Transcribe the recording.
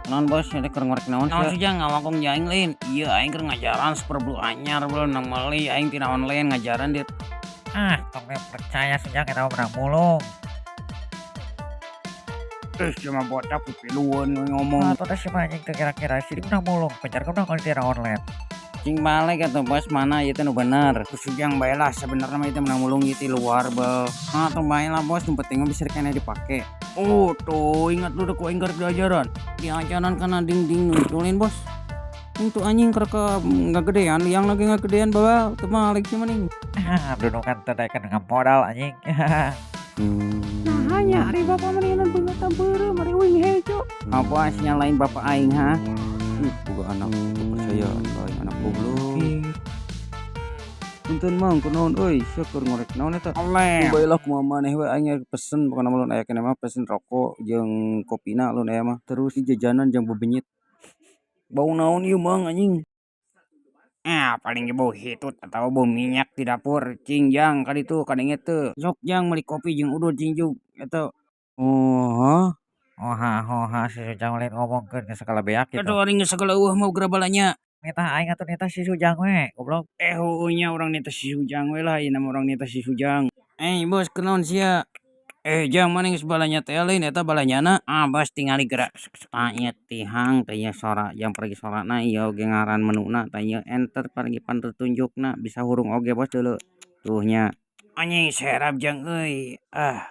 Naon, Bos, eta keur ngorek naon? Naon sih, Jang, ngawangkong jeung aing lain? Ieu aing keur ngajaran Super Blue anyar, belum nang meuli aing tina online ngajaran dia. Ah, tong we percaya Sujang, eta mah menang mulung. Eh, cuma bocah pipilueun we ngomong. Ah, teh si anjing teu kira-kira sih menang mulung, pencar menang kalau tina online. Cing balik atuh, Bos, mana ieu teh nu bener? Ku Sujang bae lah, sebenarnya mah itu menang mulung ieu ti luar bel. Ah, tong bae lah, Bos, nu penting mah bisa keneh dipake. Oh, tuh ingat lu ku aing keur diajaran. Diajaran kana dinding nunculin, Bos. Itu anjing keur ke ngagedean, liang lagi ngagedean bawa teu balik sih maning. Ah, dunukan teu daekeun ngamodal anjing. Nah, nya ari bapak mendingan beungeut beureum ari uing hejo. Apa nyalain bapak aing, ha? Ih, boga anak kepercayaan ka aing, anak goblok. Punten, Mang, kunaon euy, sia keur ngorek naon eta? Oleh. Bae lah, kumaha maneh we, aing pesen pokona mah lun aya keneh mah pesen rokok jeung kopina lun aya mah. Terus jajanan jeung bebenyit. Bau naon ieu, Mang, anjing? Eh, paling ge bau hitut atawa bau minyak di dapur. Cing, Jang, ka ditu kadenge teu. Sok, Jang, meuli kopi jeung udud cing jug eta. Oh, hah? Oha hoha, si Sujang lain ngomongkeun geus sagala beak kitu. Aduh, ari geus sagala eueuh mah geura balanya. Nitah aing atuh, nitah si Sujang we, goblok. Eh, heueuh nya, urang nitah si Sujang we lah, ayeuna mah urang nitah si Sujang. Eh, Bos, kunaon sia? Eh, Jang, mana geus balanya teh lain eta balanyana? Ah, Bos, tingali geura. Tah ieu tihang teh ieu sora jang pergi sorana ieu oge ngaran menuna tah ieu enter pargi pantunjukna bisa hurung oge, Bos, deuleu. Tuh nya. Anjing serap, Jang euy. Ah.